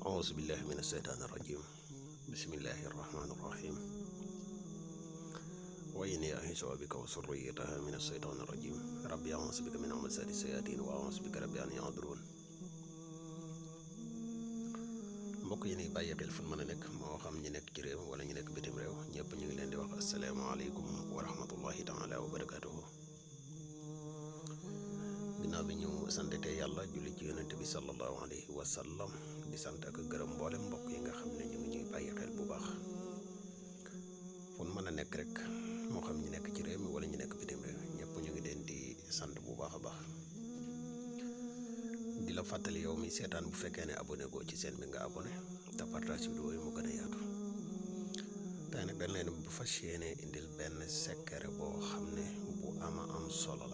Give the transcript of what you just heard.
أعوذ بالله من الشيطان الرجيم بسم الله الرحمن الرحيم وإني أعيذ بك وذريتها من الشيطان الرجيم ربي أعوذ بك من همزات الشياطين وأعوذ بك ربي أن يحضرون mbokk yi ni bàyyi xel fu mën a nekk moo xam ñi nekk ci réew wala ñu nekk bitim réew ñëpp ñu ngi leen di wax asalaamaaleykum wa rahmatullahi taala wa barakatuhu ginnaaw bi ñu santete yàlla julli ci yonente bi sallallahu alayhi wa sallam di sant ak gërëm mboolem mbokk yi nga xam ne ñu ngi ñuy bàyyi xel bu baax fu mën a nekk rek moo xam ñi nekk ci réew mi wala ñu nekk bitim réew ñëpp ñu ngi leen di sant bu baax a baax di la fàttali yow mi seetaan bu fekkee ne abonné goo ci seen bi nga abonné te partage vidéo yi mu gën a yaatu tey nag dañ leen bu fas yéene indil benn secret boo xam ne bu ama am solo